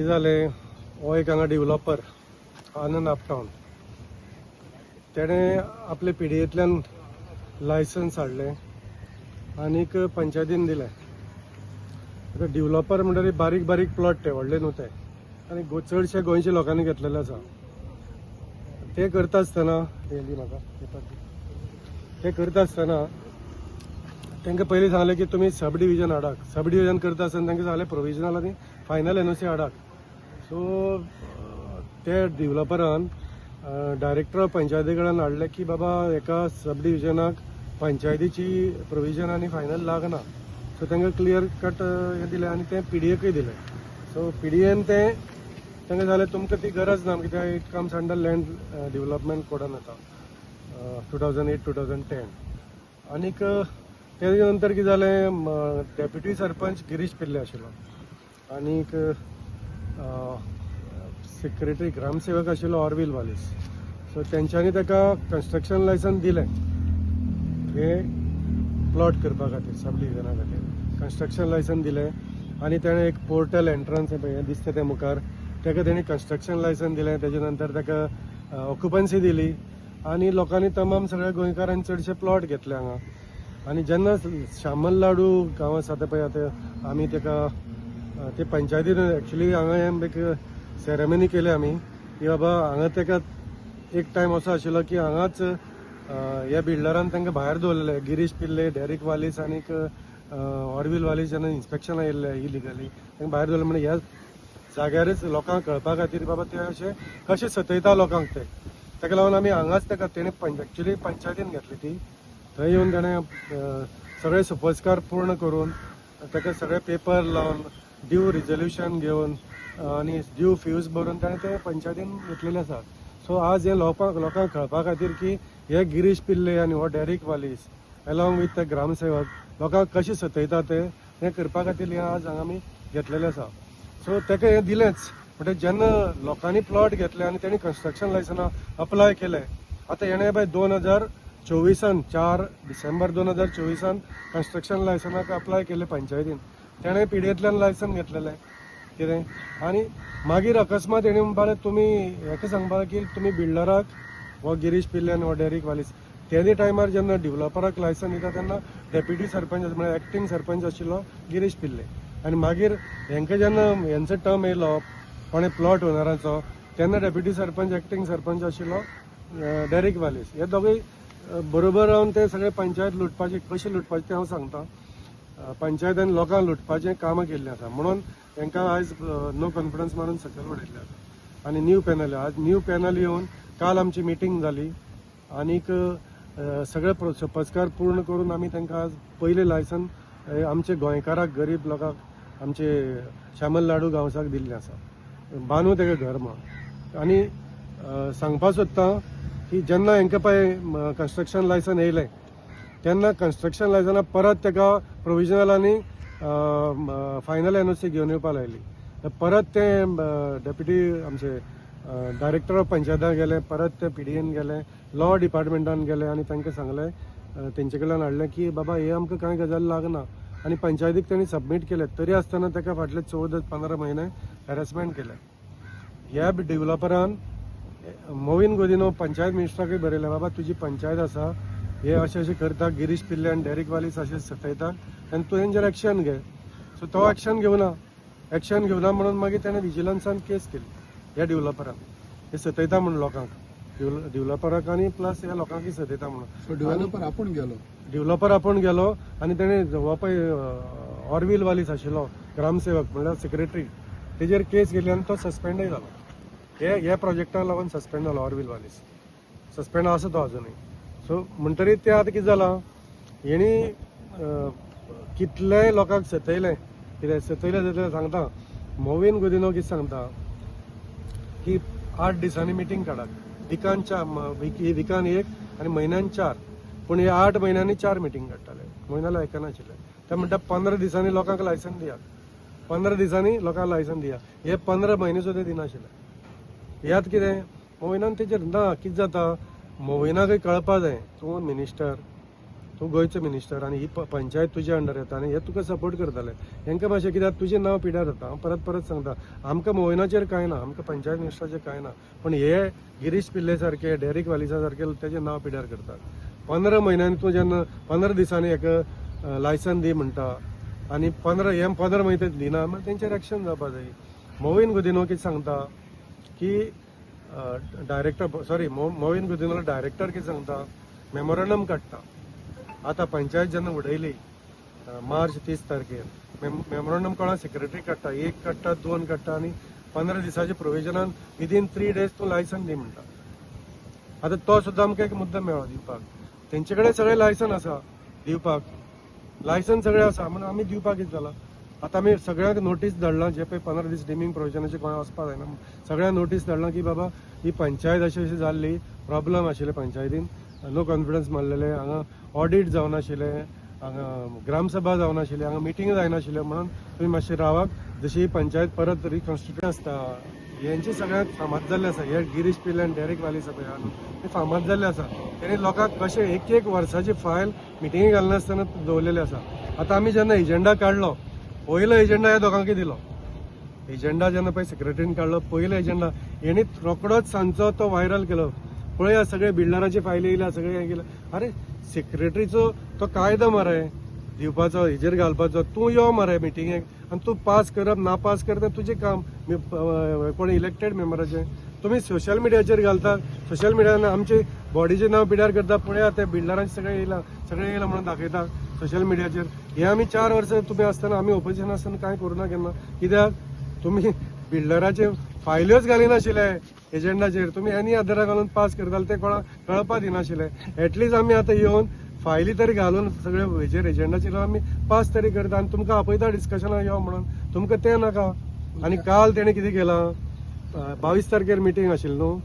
जालें, हो एक हांगा डिवलॉपर आनंद अपटावन, तेणें आपले पिडयेंतल्यान लायसन्स हाडलें आनीक पंचायतीन दिलें. आतां डिवलॉपर म्हणटकीर बारीक बारीक प्लॉट, ते व्हडले न्हू ते, आनी चडशे गोंयच्या लोकांनी घेतलेले आसा. ते करता आसतना, हे दी म्हाका पेपर दी. ते करता आसतना तांकां पयलीं सांगलें की तुमी सब डिविजन हाडात. सब डिविजन करता आसतना तांकां सांगलें प्रोविजनल आनी फायनल एनओसी हाडात. सो ते डिवलॉपरान डायरेक्टर ऑफ पंचायती कडेन हाडलें की बाबा, एका सब डिविजनाक पंचायतीची प्रोविजन आनी फायनल लागना. सो तांकां क्लियर कट हें दिलें आनी तें पीडीएकूय दिलें. सो पीडीएन तें तांकां जालें, तुमकां ती गरज ना, कित्याक it comes under land development codon येता, 2008, 2010. आनीक तेजे नंतर कितें जालें, डेप्युटी सरपंच गिरीश पिल्ले आशिल्लो आनीक सेक्रेटरी ग्रामसेवक आशिल्लो ऑर्विल वालीस. सो तेंच्यांनी ताका कन्स्ट्रक्शन लायसन दिलें. हे प्लॉट करपा खातीर, सब डिविजना खातीर कन्स्ट्रक्शन लायसन दिलें आनी तेणें एक पोर्टल एंट्रन्स हें दिसता तें मुखार, ताका तेणी कन्स्ट्रक्शन लायसन दिलें. तेजे नंतर ताका ऑक्युपन्सी दिली आनी लोकांनी, तमाम सगळ्या गोंयकारांनी चडशे प्लॉट घेतले हांगा. आनी जेन्ना श्यामल लाडू गांव आसा ते पळय, आतां आमी ताका ते पंचायतीन एक्चुली हांगा हें एक सेरेमनी केली आमी की बाबा, हांगा ताका एक टायम असो आशिल्लो की हांगाच ह्या बिल्डरान तांकां भायर दवरलेले, गिरीश पिल्ले, डेरिक वालीस आनीक ऑर्विल वालीस. जेन्ना इन्स्पेक्शन आयिल्ले इलिगली, तांकां भायर दवरले. म्हणजे ह्या जाग्यारच लोकांक कळपा खातीर बाबा, ते अशे कशे सतयता लोकांक ते. ताका लागून आमी हांगाच ताका, तेणें एक्चुली पंचायतीन घेतली ती, थंय येवन तेणें सगळे सोपस्कार पूर्ण करून, ताका सगळे पेपर लावन, ड्यू रिजोल्युशन घेवन आनी ड्यू फ्यूज भरून ताणें ते पंचायतीन घेतलेले आसात. सो आज हे लोकांक कळपा खातीर की हे गिरीश पिल्ले आनी हो डेरिक वालीस अलॉंग विथ the ग्रामसेवक लोकांक कशें सतयता ते, हें करपा खातीर हें आज हांगा आमी घेतलेलें आसा. सो ताका हें दिलेंच, म्हणटा जेन्ना लोकांनी प्लॉट घेतले आनी तेणी कन्स्ट्रक्शन लायसनां अप्लाय केलें, आतां हेणें पळय 2024ान, 4 डिसेंबर 2024ान कन्स्ट्रक्शन लायसनाक अप्लाय केलें पंचायतीन. तेणें पिडयेंतल्यान लायसन घेतलेलें कितें आनी मागीर अकस्मात हेणी म्हणपा लागले, तुमी हेका सांगपा की तुमी बिल्डराक, हो गिरीश पिल्ले आनी हो डेरिक वालीस, तेन्ना टायमार जेन्ना डिवलॉपराक लायसन दिता तेन्ना डेप्युटी सरपंच, म्हळ्यार एक्टींग सरपंच आशिल्लो गिरीश पिल्ले. आनी मागीर हेंकां जेन्ना हेंचो टर्म येयलो, कोणे प्लॉट ओनराचो, तेन्ना डेप्युटी सरपंच, एक्टींग सरपंच आशिल्लो डेरिक वालीस. हे दोगूय बरोबर रावन ते सगळे पंचायत लुटपाचे, कशें लुटपाचें तें हांव सांगता. पंचायत आनी लोकांक लुटपाचें कामां केल्लीं आसा, म्हणून तांकां आयज नो कॉन्फिडन्स मारून सकयल उडयल्लें आसा. आनी न्यू पॅनल, आज न्यू पॅनल येवन काल आमची मिटींग जाली आनीक सगळे सोपस्कार पूर्ण करून आमी तांकां आज पयलें लायसन आमचे गोंयकाराक, गरीब लोकांक, आमचे श्यामल लाडू गांवसाक दिल्लें आसा, बांदू तेका घर म्हण. आनी सांगपा सोदता की जेन्ना हांकां पळय कन्स्ट्रक्शन लायसन येयलें तेन्ना कन्स्ट्रक्शन लायसना परत ताका प्रोविजनल आनी फायनल एनओसी घेवन येवपा लायली. तर परत ते डेप्युटी आमचे डायरेक्टर ऑफ पंचायतान गेले, परत ते पीडीएन गेले, लॉ डिपार्टमेंटान गेले आनी तांकां सांगलें, तेंचे कडल्यान हाडलें की बाबा, हे आमकां कांय गजाल लागना. आनी पंचायतीक तेणी सबमीट केलें, तरी आसतना ताका फाटले 14-15 म्हयने हॅरेसमेंट केलें ह्या डिवलॉपरान. मोविन गोदिनो पंचायत मिनिस्टराकूय बरयलें, बाबा, तुजी पंचायत आसा, हे अशें अशें करता, गिरीश पिल्ले आनी डेरिक वालीस अशें सतयता आनी तूं तेंचेर एक्शन घे. सो तो एक्शन घेवना. एक्शन घेवना म्हणून मागीर तेणें विजिलन्सान केस केली ह्या डिवलॉपरान, हे सतयता म्हणून लोकांक, डिवलॉपराक आनी प्लस ह्या लोकांकय सतयता म्हणून. सो डेव्हलपर आपूण गेलो? डिवलॉपर आपूण गेलो आनी तेणें हो पळय ऑर्विल वालीस आशिल्लो ग्रामसेवक, म्हणल्यार सेक्रेटरी, तेजेर केस केली आनी तो सस्पेंडय जालो. हे ह्या प्रोजेक्टाक लागून सस्पेंड जालो ऑर्विल वालीस. सस्पेंड आसा तो अजुनूय. सो म्हणटरीर तें आतां कितें जालां, हेणी कितलेय लोकांक सतयलें. कितें सतयलें जाल्यार सांगता, मोविन गुदिनो कितें सांगता की 8 दिसांनी मिटींग काडात, विकान चार, विकान एक आनी म्हयन्यान चार. पूण हे 8 म्हयन्यांनी चार मिटींग काडटाले, म्हयन्याला आयकनाशिल्ले ते. म्हणटा 15 दिसांनी लोकांक लायसन दियात, 15 दिसांनी लोकांक लायसन दिया. हे 15 म्हयने सुद्दां दिनाशिल्ले. ह्यात कितें मोविनान तेजेर ना, कितें जाता, मोविनाकय कळपा जाय, तूं मिनिस्टर, तूं गोंयचो मिनिस्टर आनी ही पंचायत तुज्या अंडर येता आनी हे तुका सपोर्ट करताले. हेंकां मातशें कित्याक तुजें नांव पिड्यार जाता. हांव परत परत सांगता, आमकां मोहिनाचेर कांय ना, आमकां पंचायत मिनिस्टराचेर कांय ना, पण हे गिरीश पिल्ले सारके, डेरिक वालिसा सारके तेजें नांव पिड्यार करतात. 15 म्हयन्यांनी तूं जेन्ना 15 दिसांनी एक लायसन दी म्हणटा आनी 15 म्हयने ते दिना, मागीर तेंचेर एक्शन जावपा जाय. मोविन गुदिन्हो कितें सांगता की डायरेक्टर, सॉरी, मोविन गुदिन्होलो डायरेक्टर कितें सांगता, मेमोरंडम काडटा. आतां पंचायत जेन्ना उडयली मार्च 30 तारखेर, मेमोरंडम कोणा सेक्रेटरी काडटा, एक काडटा, दोन काडटा आनी 15 दिसाच्या प्रोविजनान विदीन 3 डेज तूं लायसन दी म्हणटा. आतां तो सुद्दां आमकां एक मुद्दो मेळ्ळो दिवपाक. तेंचे कडेन सगळें लायसन आसा दिवपाक, लायसन सगळें आसा म्हणून आमी दिवपाक कितें जालां. आतां आमी सगळ्यांक नोटीस धाडला, जे पळय 15 दीस डिमींग प्रोविजनाचे कोणा वचपाक जायना, सगळ्यांक नोटीस धाडला की बाबा ही पंचायत अशी अशी जाल्ली, प्रॉब्लम आशिल्ले पंचायतीन, नो कॉन्फिडन्स मारलेले, हांगा ऑडीट जावनाशिल्लें, हांगा ग्रामसभा जावनाशिल्ली, हांगा मिटींग जायनाशिल्ल्यो, म्हणून तुमी मातशें रावात जशी ही पंचायत परत रिकॉन्स्टिट्यूट आसता. हेंचे सगळ्यांत फामाद जाल्ले आसा, हे गिरीश पिल्ले आनी डेरिक वालीस पळय आहा न्हू, ते फामाद जाल्ले आसा. तेणी लोकांक कशें एक एक वर्साची फायल मिटिंगे घालनासतना दवरलेले आसा. आतां आमी जेन्ना एजेंडा काडलो, पयलो एजेंडा ह्या दोगांकय दिलो. एजेंडा जेन्ना पळय सेक्रेटरीन काडलो, पयलो एजेंडा हेणी रोकडोच सांजचो तो व्हायरल केलो. पळया सगळे बिल्डराचे फायली येयल्या, सगळे हें केलें. अरे सेक्रेटरीचो तो कायदो मरे दिवपाचो, हेजेर घालपाचो, तूं यो मरे मिटिंगेक आनी तूं पास करप ना पास करप तें तुजें काम, कोण इलेक्टेड मेंबराचें. तुमी सोशल मिडियाचेर घालता, सोशल मिडियान आमचे बॉडीचें नांव पिड्यार करता. पळया ते बिल्डरांचे सगळे येयला, सगळे येयला म्हणून दाखयता सोशल मिडियाचेर. हे आमी 4 वर्सां तुमी आसतना, आमी ओपोजिशन आसतना कांय करूं ना केन्ना, कित्याक तुमी बिल्डराचे फायल्योच घालिनाशिल्ले एजंडाचेर. तुमी एनी आदारा घालून पास करताले, ते कोणाक कळपा दिनाशिल्ले. एटलिस्ट आमी आतां येवन फायली तरी घालून सगळे हेजेर एजंडाचेर आमी पास तरी करता आनी तुमकां आपयता डिस्कशनाक यो म्हणून, तुमकां तें नाका. आनी काल तेणें कितें केलां, 22 तारखेर मिटींग आशिल्ली न्हू.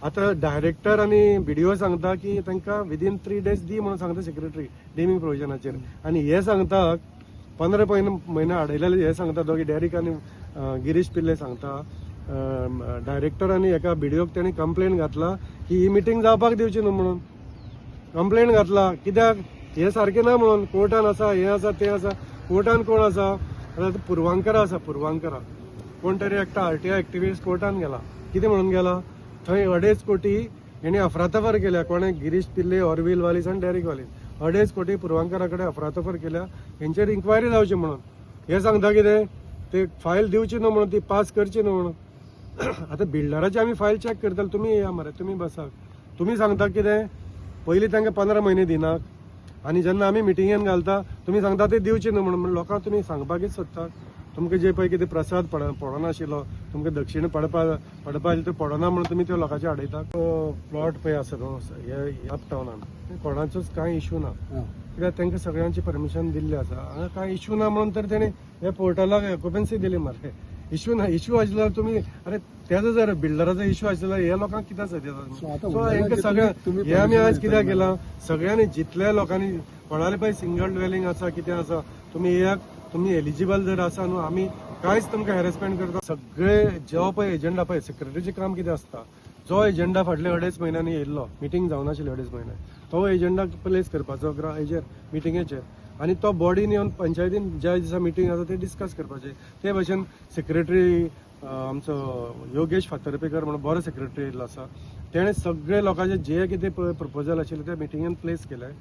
आतां डायरेक्टर आनी बीडीओ सांगता की तांकां विदीन 3 डेज दी म्हणून सांगता सेक्रेटरी डिमींग प्रोविजनाचेर. आनी हे सांगता 15 म्हयने आडयलेले, हे सांगता दोगी डेरिक आनी गिरीश पिल्ले सांगता डायरेक्टर आनी एका बीडीओक तेणी कंप्लेन घातला की ही मिटींग जावपाक दिवची न्हू म्हणून कंप्लेन घातला. कित्याक हे सारकें ना म्हणून, कोर्टान आसा, हें आसा, तें आसा. कोर्टान कोण आसा? आतां पुर्वांकरा आसा, पुर्वांकरा कोण तरी एकटा आरटीआय एक्टिविस्ट कोर्टान गेला. कितें म्हणून गेला? थंय 2.5 कोटी हेणी अफरातफर केल्या. कोणें? गिरीश पिल्ले, ऑरवील वालीस आनी डेरिक वालीस. 2.5 कोटी पुर्वांकरा कडेन अफरातफर केल्या, हेंचेर इन्क्वायरी जावची म्हणून. हे सांगता कितें, ते फायल दिवची न्हू म्हणून, ती पास करची न्हू म्हणून. आतां बिल्डराची आमी फायल चॅक करतले, तुमी येया मरे, तुमी बसात. तुमी सांगता कितें, पयलीं तांकां 15 म्हयने दिनात आनी जेन्ना आमी मिटिंगेन घालता तुमी सांगता ते दिवचे न्हू म्हणून. लोकांक तुमी सांगपाकच सोदता. तुमकां जे पळय कितें प्रसाद पडनाशिल्लो, तुमकां दक्षिण पडपा आशिल्लो ते पडना म्हणून तुमी त्यो लोकांचे आडयता. प्लॉट पळय आसा न्हू हे अप टावनान, कोणाचोच कांय इशू ना, कित्याक तांकां सगळ्यांची परमिशन दिल्ली आसा. हांगा कांय इशू ना म्हणून तर तेणी हे पोर्टलाक ऑक्युपन्सी दिली मरे. इशू ना, इशू आशिल्लो तुमी, अरे तेजो जर बिल्डराचो इशू आशिल्लो हे लोकांक कित्याक सजयता? सो हेंकां सगळ्या हे आमी आज कित्याक केलां, सगळ्यांनी जितल्या लोकांनी कोणाले पळय सिंगल ड्वेलिंग आसा, कितें आसा, तुमी येयात, तुमी एलिजिबल जर आसा न्हू, आमी कांयच तुमकां हॅरेसमेंट करता. सगळे जो पळय एजंडा पळय सेक्रेटरीचें काम कितें आसता, जो एजंडा फाटले 2.5 म्हयन्यांनी येयल्लो, मिटींग जावनाशिल्ली 2.5 म्हयने, तो एजंडा प्लेस करपाचो हेजेर मिटिंगेचेर आनी तो बॉडीन येवन पंचायतीन ज्या दिसा मिटींग आसा ते डिस्कस करपाचे. ते भशेन सेक्रेटरी आमचो योगेश फातर्पेकर म्हणून बरो सेक्रेटरी येयल्लो आसा, तेणें सगळे लोकांचे जे कितें प्रपोजल आशिल्ले ते मिटिंगेन प्लेस केले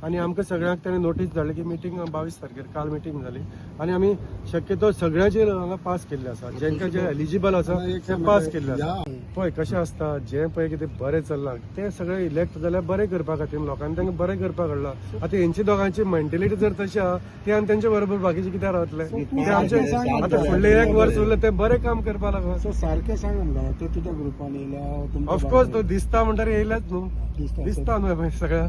आनी आमकां सगळ्यांक तेणें नोटीस धाडली की मिटींग 22 तारखेर. काल मिटींग जाली आनी आमी शक्यतो सगळ्यांचेर हांगा पास केल्ले आसा, जेंकां जे एलिजिबल आसा ते पास केल्ले आसा. पळय कशें आसता, जें पळय कितें बरें चल्लां तें सगळें इलेक्ट जाल्यार बरें करपा खातीर लोकांनी तांकां बरें करपाक हाडलां. आतां हेंची दोगांची मेंटेलिटी जर तशी आहा, ती आनी तेंचे बरोबर बाकीचे कित्याक रावतले? ते आमचे आतां फुडले 1 वर्स उरलें, ते बरें काम करपा लागो. सो सारकें सांग आमकां, ते तुज्या ग्रुपान येयल्या? ऑफकोर्स तो दिसता म्हणटकीर येयल्याच न्हू, दिसता न्हू सगळ्या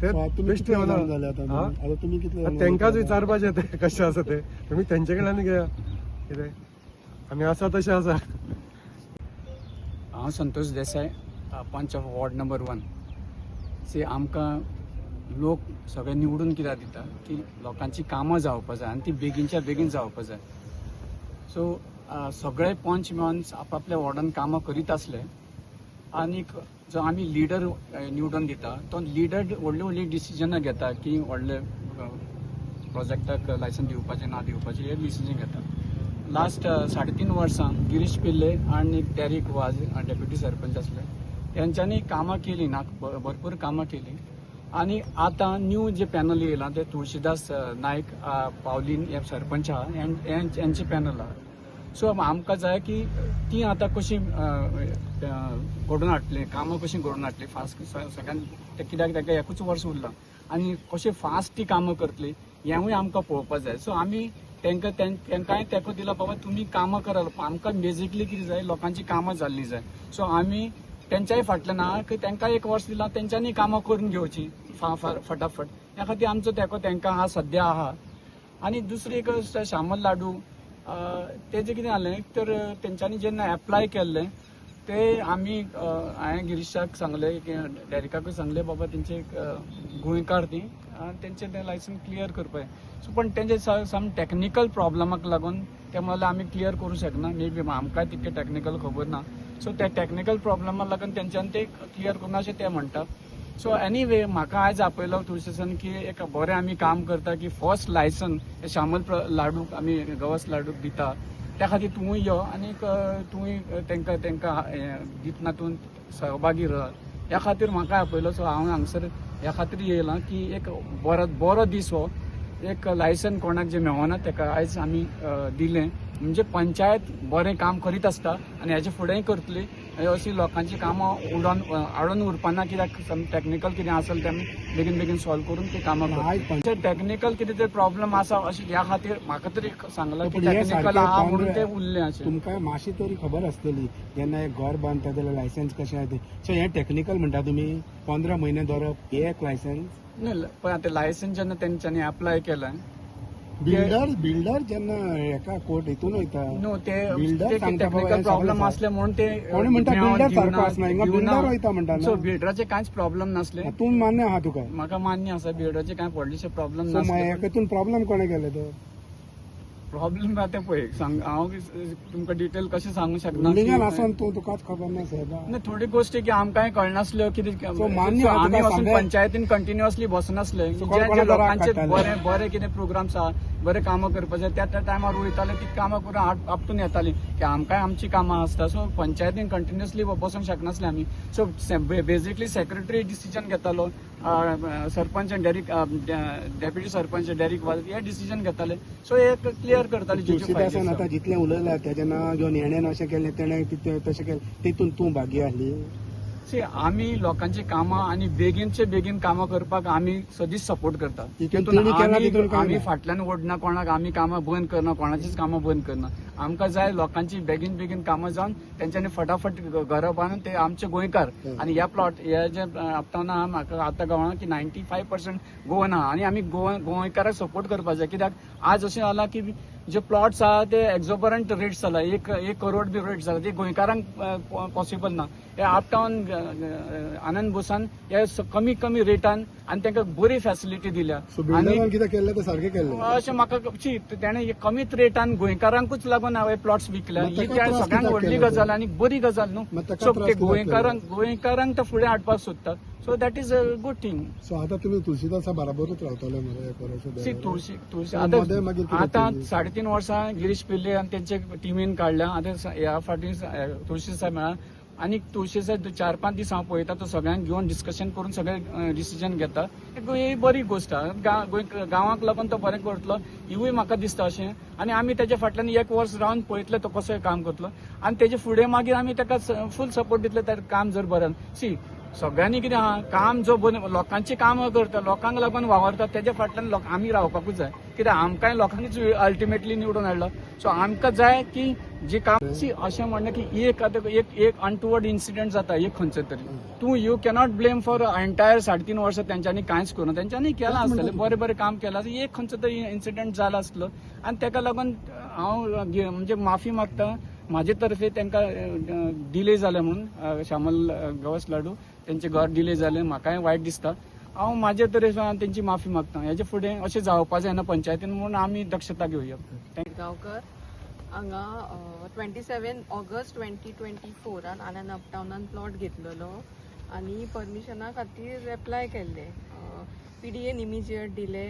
ते. कितले जाले आता तुमी कितले? तांकांच विचारपाचें ते कशें आसा ते, तुमी तेंचे कडल्यान घेया. कितें आमी आसा तशें आसा. हांव संतोष देसाय, पंच ऑफ वॉर्ड नंबर 1. सी, आमकां लोक सगळे निवडून कित्याक दिता की लोकांची कामां जावपा जाय आनी ती बेगीनच्या बेगीन जावपा जाय. सो सगळे पंच मेळून आपापल्या वॉर्डान कामां करीत आसले. आनीक जो आमी लिडर निवडून दिता तो लिडर व्हडली व्हडली डिसिजनां घेता की व्हडले प्रोजेक्टाक लायसन दिवपाचें ना दिवपाचें हे डिसिजन घेता. लास्ट 3.5 वर्सां गिरीश पिल्ले आनी डेरिक वाज डेप्युटी सरपंच आसले, तेंच्यांनी कामां केली ना, भरपूर कामां केली. आनी आतां न्यू जे पॅनल येयलां ते तुळशीदास नायक, पावलीन हे सरपंच आहा, हेंचे पॅनल आहा. सो आमकां जाय की ती आतां कशी घडोवन हाडटली, कामां कशीं घडोवन हाडटली फास्ट सगळ्यान, कित्याक ताका एकूच वर्स उरलां आनी कशें फास्ट ती कामां करतली हेंवूय आमकां पळोवपाक जाय. सो आमी तांकां तांकांय तेंको दिला, बाबा तुमी कामां करात, आमकां बेजिकली कितें जाय, लोकांची कामां जाल्लीं जाय. सो आमी तेंच्याय फाटल्यान आहा की तांकां एक वर्स दिलां, तेंच्यांनी कामां करून घेवची फटाफट, ह्या खातीर आमचो तेंको तांकां आहा सद्या आहा. आनी दुसरी एक शामल लाडू, तेजें कितें जालें तर तेंच्यांनी जेन्ना एप्लाय केल्लें ते आमी हांवें गिरीशाक सांगलें की डेरिकाकूय सांगलें, बाबा तेंचे गोंयकार ती आनी तेंचें तें लायसन क्लियर करपाक. सो पण तेंचे सम टॅक्निकल प्रॉब्लमाक लागून ते म्हणल्यार आमी क्लियर करूं शकना, मे बी आमकांय तितकें टॅक्निकल खबर ना. सो त्या टॅक्निकल प्रॉब्लमाक लागून तेंच्यान ते क्लियर करूं अशें ते म्हणटा. सो एनीवे म्हाका आयज आपयलो तुळशीसान की एक बरें आमी काम करता की फर्स्ट लायसन शामल लाडूक आमी गवस लाडूक दिता, त्या खातीर तूंय यो आनीक तूंय तांकां तांकां दितना तूं सहभागी रह, ह्या खातीर म्हाका आपयलो. सो हांव हांगसर ह्या खातीर येयलां की एक बरो बरो दीस हो, एक लायसन कोणाक जें मेळना ताका आयज आमी दिलें, म्हणजे पंचायत बरें काम करीत आसता आनी हेजे फुडेंय करतली. अशी लोकांची कामां उडोन आडोन उरपाना, कित्याक सम टॅक्निकल कितें आसल तें आमी बेगीन बेगीन सॉल्व करून ती कामां करतली. टॅक्निकल कितें तरी प्रॉब्लम आसा अशें ह्या खातीर म्हाका तरी सांगलां की टॅक्निकल आहा म्हणून तें उरलें. अशें तुमकां मातशी तरी खबर आसतली जेन्ना एक घर बांदता जाल्यार लायसन्स कशें आहा तें. सो हें टॅक्निकल म्हणटा तुमी 15 म्हयने दवरप एक लायसन्स न्ही, पण आतां लायसन्स जेन्ना तेंच्यांनी एप्लाय केलें, बिल्डर जेन्ना हेका कोर्ट हितून वयता, न्हू ते टेक्निकल प्रॉब्लम आसले म्हणून ते कोणी म्हणटा बिल्डर सारको आसना, हिंगा बिल्डर वयता म्हणटा. सो बिल्डराचे कांयच प्रॉब्लम नासले. तूं मान्य आहा तुका? म्हाका मान्य आसा, बिल्डराचे कांय व्हडलेशे प्रॉब्लम नासले. हितून प्रॉब्लम कोणें केले तर? प्रॉब्लम आतां पळय सांग, हांव तुमकां डिटेल कशें सांगू शकना. बिल्डिंगान आसून तूं तुकाच खबर ना साहेबा. ना, थोडी गोश्टी की आमकांय कळनासल्यो कितें, आमी वचून पंचायतीन कंटिन्युअसली बसनासले, जे लोकांचे बरे बरे कितें प्रोग्राम्स आहा, बरे कामां करपाचे त्या त्या टायमार वयताले, ती कामां करून आपटून येताली की आमकांय आमची कामां आसता. सो पंचायतीन कंटिन्युअसली बसूंक शकनासले आमी. सो बेजिकली सेक्रेटरी डिसिजन घेतालो, sarpanch Derick, deputy sarpanch Derick Vaz हे डिसिजन घेताले. सो हे क्लियर करताले. तुळशीदासान आतां जितलें उलयलां तेजें नांव घेवन हेणें अशें केलें तेणें तशें केलें, तितून तूं भागी आहली? सी, आमी लोकांची कामां आनी बेगीनचे बेगीन कामां करपाक आमी सदींच सपोर्ट करता. तितून आमी फाटल्यान ओडना कोणाक, आमी कामां बंद करना, कोणाचीच कामां बंद करना. आमकां जाय लोकांची बेगीन बेगीन कामां जावन तेंच्यांनी फटाफट घरां बांदून ते आमचे गोंयकार. आनी ह्या प्लॉट हे जे आपटावन आहा, म्हाका आतां गावना की 95% गोवन आहा आनी आमी गोंयकाराक सपोर्ट करपाक जाय. कित्याक आज अशें जालां की जे प्लॉट्स आहा ते एक्झोबरंट रेट्स जाला, 1 करोड बी रेट जाला, ते गोंयकारांक पॉसिबल ना. हे अपटावन आनंद बोसान हे कमी कमी रेटान आनी तांकां बरी फॅसिलिटी दिल्या. आनी कितें केल्लें ते सारकें केल्लें अशें म्हाका तेणें कमीत रेटान गोंयकारांकूच लागून हांवें प्लॉट्स विकल्या. ही सगळ्यांत व्हडली गजाल आनी बरी गजाल न्हू. सो ते गोंयकारांक ते फुडें हाडपाक सोदता. So that is a good thing. So आतां तुमी तुळशीदासा बराबरूच रावतले मरे? तुळशी तुळशी आतां आतां 3.5 वर्सां गिरीश पिल्ले आनी तेंचे टिमीन काडल्या. आतां ह्या फावटी तुळशी साहेब मेळ्ळा आनी तुळशी साहेब 4-5 दीस हांव पळयता, तो सगळ्यांक घेवन डिस्कशन करून सगळे डिसिजन घेता. ही बरी गोश्ट आहा, गांवांक लागून तो बरें करतलो हिवूय म्हाका दिसता अशें. आनी आमी तेज्या फाटल्यान 1 वर्स रावन पळयतले तो कसो काम करतलो आनी तेजे फुडें मागीर आमी ताका फूल सपोर्ट दितले. तें काम जर बरें सी सगळ्यांनी कितें आहा, काम जो लोकांची कामां करता, लोकांक लागून वावरता, तेज्या फाटल्यान आमी रावपाकूच जाय. कित्याक आमकांय लोकांनीच अल्टिमेटली निवडून हाडलो. सो आमकां जाय की जी काम सी अशें म्हणणें की एक आतां एक अनटुवर्ड इन्सिडंट जाता एक खंयचो तरी, तूं you cannot blame for entire 3.5 वर्सां तेंच्यांनी कांयच करूं, तेंच्यांनी केलां आसतलें, बरें बरें काम केलां, एक खंयचो तरी इन्सिडंट जाला आसलो आनी ताका लागून हांव म्हणजे माफी मागता म्हाजे तर्फे तांकां डिले जालें म्हणून. श्यामल गवस लाडू तेंचें घर डिले जालें, म्हाकाय वायट दिसता. हांव म्हाजे तरेन तेंची माफी मागता. हेजे फुडें अशें जावपा जायना पंचायतीन म्हणून आमी दक्षता घेवया. गांवकर, हांगा 27 ऑगस्ट 2024 आनंद अपटावनान प्लॉट घेतलेलो आनी परमिशना खातीर एप्लाय केल्ले. पीडीएन इमिजिएट दिले,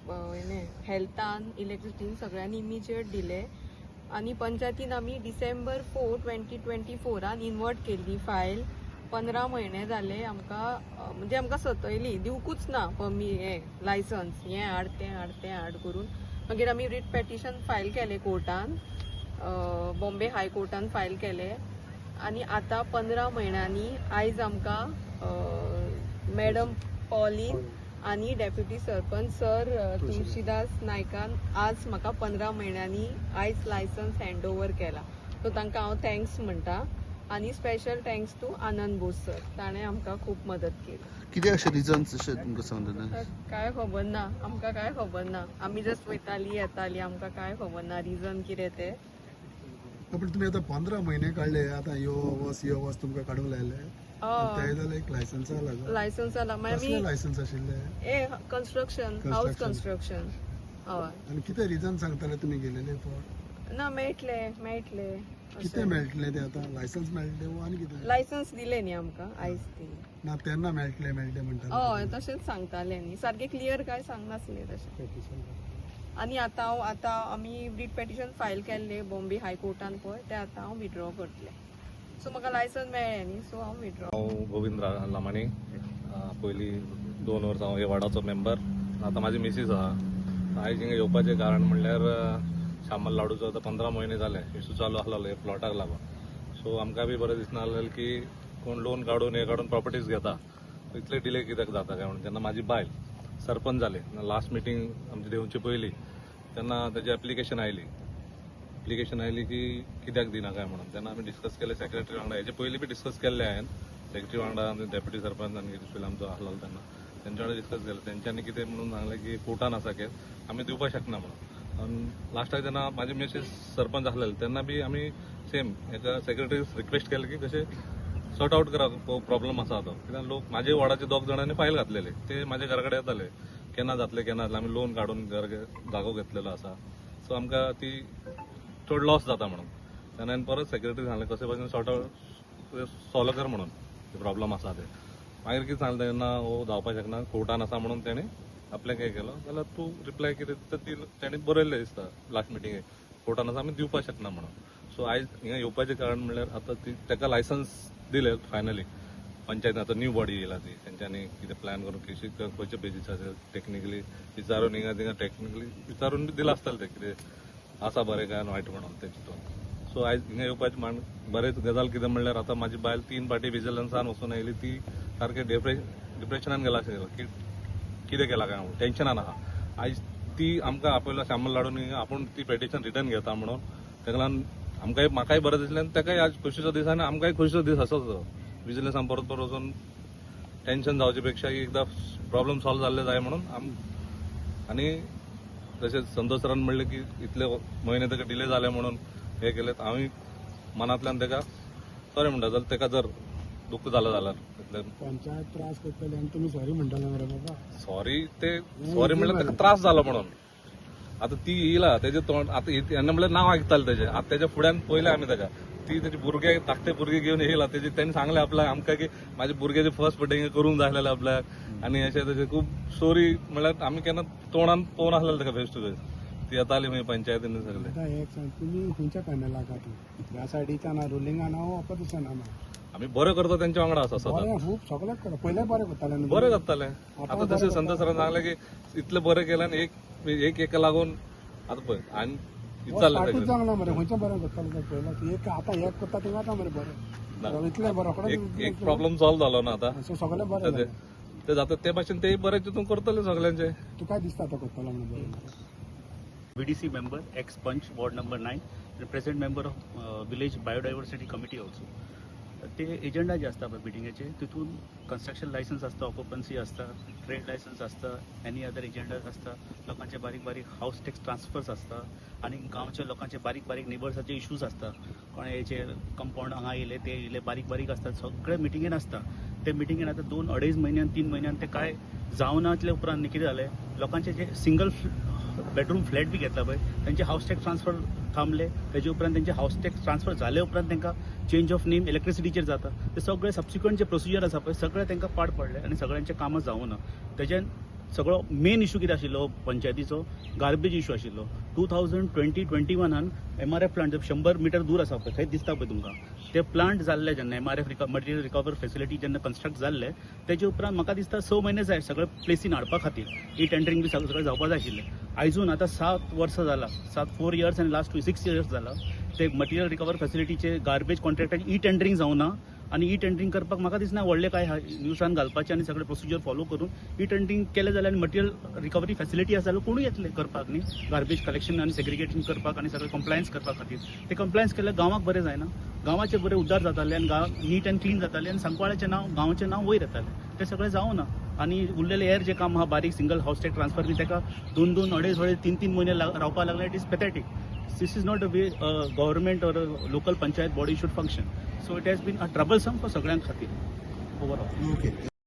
हेणे हेल्थान, इलेक्ट्रिसिटीन, सगळ्यांनी इमिजिएट दिले आनी पंचायतीन आमी डिसेंबर 4, 2024 इन्वर्ट केल्ली फायल. 15 म्हयने जाले आमकां, म्हणजे आमकां सतयली, दिवकूच ना परमी हें लायसन्स, हें हाड, तें हाड, तें हाड करून. मागीर आमी रिट पेटिशन फायल केलें कोर्टान, बॉम्बे हायकोर्टान फायल केलें आनी आतां 15 म्हयन्यांनी आयज आमकां मॅडम पॉलीन आनी डेप्युटी सरपंच सर तुळशीदास नायकान आज म्हाका 15 म्हयन्यांनी आयज लायसन्स हँड ओवर केला. सो तांकां हांव thanks म्हणटा आनी special thanks to Anand Bose sir, ताणें आमकां खूब मदत केली. कितें अशें रिजन्स अशें तुमकां सांगता? काय खबर ना आमकां, काय खबर ना. आमी जस्ट वयताली येताली, आमकां काय खबर ना रिजन कितें तें. पण तुम्ही आता 15 महिने काढले, आता यो वस यो वस तुमकां काडूंक लायले. ते जाल्यार एक लायसन्सा लागून लायसन्स जाला मागीर कसलें आमी लायसन्स आशिल्लें? ए कन्स्ट्रक्शन, हावस Construction. Construction, हय. आनी कितें रिजन सांगताले तुमी गेलेले फॉर? ना, मेळटले मेळटले. कितें मेळटलें तें? आतां लायसन्स मेळटलें वो आनी कितें? लायसन्स दिले न्ही आमकां आयज ती. ना, तेन्ना मेळटलें मेळटलें म्हणटाले. हय, तशेंच सांगताले न्ही, सारकें क्लियर काय सांगनासलें तशें. आनी आतां हांव, आतां आमी रिट पेटिशन फायल केल्लें बॉम्बे हायकोर्टान पळय, तें आतां हांव विड्रॉ करतलें. सो म्हाका लायसन्स मेळ्ळें न्ही, सो हांव विड्रॉ. हांव गोविंद लामाणी. पयलीं 2 वर्सां हांव ह्या वार्डाचो मेंबर. आतां म्हाजी मिसीस आहा. आयज हिंगा येवपाचें कारण म्हणल्यार शामल लाडूचो आतां 15 म्हयने जाले इशू चालू आसलेलो हे प्लॉटाक लागून. सो आमकां बी बरें दिसना जालें की कोण लोन काडून हे काडून प्रॉपर्टीज घेता, इतले डिले कित्याक जाता काय म्हणून. जेन्ना म्हाजी बायल सरपंच जाले, लास्ट मिटींग आमची घेवचे पयलीं, तेन्ना तेजी एप्लिकेशन आयली. एप्लिकेशन आयली की कित्याक दिना काय म्हणून. तेन्ना आमी डिस्कस केलें सेक्रेटरी वांगडा. हेजे पयलीं बी डिस्कस केल्ले हांवें सेक्रेटरी वांगडा आनी डेप्युटी सरपंच आनी कितें आमचो आसलो तेन्ना तेंच्या वांगडा डिस्कस केलें. तेंच्यांनी कितें म्हणून सांगलें की कोर्टान आसा केस, आमी दिवपाक शकना म्हणून. आनी लास्टाक जेन्ना म्हाजी मिसेस सरपंच आसलेले तेन्ना बी आमी सेम एका सेक्रेटरी रिक्वेस्ट केलें की कशें सॉर्ट आउट करा प्रॉब्लम आसा तो, कित्याक लोक म्हाजे वॉर्डाचे दोग जाणांनी फायल घातलेले, ते म्हाज्या घरा कडेन येताले, केन्ना जातले केन्ना जातले, आमी लोन काडून घर जागो घेतलेलो आसा, सो आमकां ती चड लॉस जाता म्हणून. तेन्ना हांवें परत सेक्रेटरी सांगलें कशे भाशेन सॉर्ट आउट सॉल्व कर म्हणून प्रॉब्लम आसा ते. मागीर कितें सांगलें तेन्ना, हो जावपाक शकना, कोर्टान आसा म्हणून तेणें आपल्याक हें केलो. जाल्यार तूं रिप्लाय कितें तर ती तेणें बरयल्लें दिसता लास्ट मिटिंगेक, कोर्टान आसा, आमी दिवपाक शकना म्हणून. सो आयज हिंगा येवपाचें कारण म्हणल्यार आतां ती ताका लायसन्स दिलें फायनली पंचायतीन. आतां न्यू बॉडी येयला ती तेंच्यांनी कितें प्लॅन करून कशी खंयच्या बेजीसाचेर टॅक्निकली विचारून, हिंगा थिंगा टॅक्निकली विचारून बी दिलां आसतलें तें कितें आसा बरें काय वायट म्हणून तें चिंतून. सो आयज हिंगा येवपाचें मान बरेंच गजाल कितें म्हणल्यार आतां म्हाजी बायल तीन फावटी विजिलन्सान वचून आयली. ती सारकें डिप्रेशनान गेला अशें की कितें केलां काय म्हणून टेन्शनान आहा. आयज ती आमकां आपयलो शामल लाडून, आपूण ती पेटिशन रिटर्न घेता म्हणून. ताका लागून आमकांय म्हाकाय बरें दिसलें आनी ताकाय आज खोशीचो दीस आनी आमकांय खोशीचो दीस आसोच तो. विजिलन्सान परत परत वचून टेन्शन जावचे पेक्षा एकदां प्रॉब्लम सॉल्व जाल्ले जाय म्हणून. आनी तशेंच संतोष सरान म्हणलें की इतले म्हयने ताका डिले जाले म्हणून हे केले, हांवें मनांतल्यान ताका सॉरी म्हणटा जाल्यार ताका जर दुख्ख जालें जाल्यार इतलें. पंचायत त्रास करतले आनी तुमी सॉरी म्हणटाले मरे बाबा. सॉरी, ते सॉरी म्हणल्यार ताका त्रास जालो म्हणून. आतां ती येयला तेजे तोंड आतां हेन्ना म्हणल्यार नांव आयकतालें तेजें. आतां तेज्या फुड्यान पयलें आमी ताका, ती तेजे भुरगे, धाकटे भुरगे घेवन येयला. तेजे तेणें सांगलें आपल्याक आमकां की म्हाज्या भुरग्याचे फर्स्ट बर्थडे करूंक जाय आसलेलें आपल्याक आनी अशें तशें खूब स्टोरी. म्हणल्यार आमी केन्ना तोंडान पळोवन आसलेलें ताका फेस टू फेस. ती येताली मागीर पंचायतीन सगळे. आतां एक सांग, तुमी खंयच्या पॅनलाक आहा? ह्या सायडीच्यान ना, रुलिंगान ना, ऑपोजिशनान ना? आमी बरें करता तेंच्या वांगडा आसा सदांच. बरें खूब सगळें करता, पयलें बरें करताले न्हू. बरें जातालें. आतां तशें संत सरान सांगलें की इतलें बरें केलें आनी एक एक एका लागून आतां पळय आनी विचारलें स्टार्टूच ताका. जावंक ना मरे. खंयचें बरें करताले ते पयलें एक, आतां एक करता थिंगा आतां मरे बरें. ना. इतलें बरें रोखडें. एक एक प्रॉब्लम सॉल्व जालो ना आतां. सो सगळें बरें ते जालें. ते जाता ते भाशेन ते बरें चिंतून करतले सगल्यांचे. तुका दिसता तो करतलो म्हणून बरें? VDC member, ex-Panch, ward number 9, and present member of village biodiversity committee also. ते एजंडा जे आसता पळय मिटिंगेचे, तितून कन्स्ट्रक्शन लायसन्स आसता, ऑक्युपन्सी आसता, ट्रेड लायसन्स आसता, एनी अदर एजंडाज आसता, लोकांचे बारीक बारीक हावस टॅक्स ट्रान्सफर्स आसता आनी गांवच्या लोकांचे बारीक बारीक नेबर्साचे इश्यूज आसता, कोणे हेचे कंपाउंड हांगा येयले, ते येयले, बारीक बारीक आसता, सगळे मिटिंगेन आसता. ते मिटिंगेन आतां 2-2.5 म्हयन्यान, 3 म्हयन्यान ते कांय जावनातले उपरांत न्ही कितें जालें, लोकांचे जे सिंगल बेडरूम फ्लॅट बी घेतला पळय, तेंचे हावस टॅक्स ट्रान्सफर थांबले. तेजे उपरांत तेंचे हावस टॅक्स ट्रान्सफर जाले उपरांत तांकां चेंज ऑफ नेम इलेक्ट्रिसिटीचेर जाता. ते सगळे सबसिक्वंट जे प्रोसिजर आसा पळय, सगळे तांकां पाड पडले आनी सगळ्यांचें कामां जावना. तेजेन सगळो मेन इशू कितें आशिल्लो पंचायतीचो, गार्बेज इशू आशिल्लो. 2020-21 आन एमआरएफ प्लांट 100 मिटर दूर आसा पळय, थंय दिसता पळय तुमकां, ते प्लांट जाल्ले जेन्ना, एमआरएफ मटेरियल रिकवर फेसिलिटी जेन्ना कन्स्ट्रक्ट जाल्ले, तेजे उपरांत म्हाका दिसता 6 म्हयने जाय सगळे प्लेसीन हाडपा खातीर. ई टेंडरिंग बी सगळें सगळें जावपा जाय आशिल्लें. आयजून आतां 7 वर्सां जाला, सात, 4 इयर्स आनी लास्ट 6 इयर्स जाला, ते मटेरियल रिकवर फेसिलिटीचे गार्बेज कॉन्ट्रॅक्टाचे ई टेंडरिंग जावना. आनी ई टेंडरिंग करपाक म्हाका दिसना व्हडलें काय न्यूसान घालपाचें आनी सगळें प्रोसिजर फॉलो करून ई टेंडरिंग केलें जाल्यार आनी मटेरियल रिकवरी फॅसिलिटी आसा जाल्यार कोणूय येतले करपाक न्ही, गार्बेज कलेक्शन आनी सेग्रिगेशन करपाक आनी सगळें कंप्लायन्स करपा खातीर. ते कंप्लायन्स केल्यार गांवाक बरें जायना? गांवाचें बरें उद्धार जाताले आनी गांव नीट अँड क्लीन जातालें आनी सांकवाळाचें नांव, गांवचें नांव वयर येतालें. तें सगळें जावना. आनी उरलेलें हेर जें काम आहा बारीक, सिंगल हावस टॅक्स ट्रान्सफर बी, ताका दोन दोन, अडेच अडेच, तीन तीन म्हयने रावपाक लागले. It is pathetic. This is not a way government or local panchayat body should function. So it has been a troublesome for सगळ्यां खातीर ओवरऑल. ओके.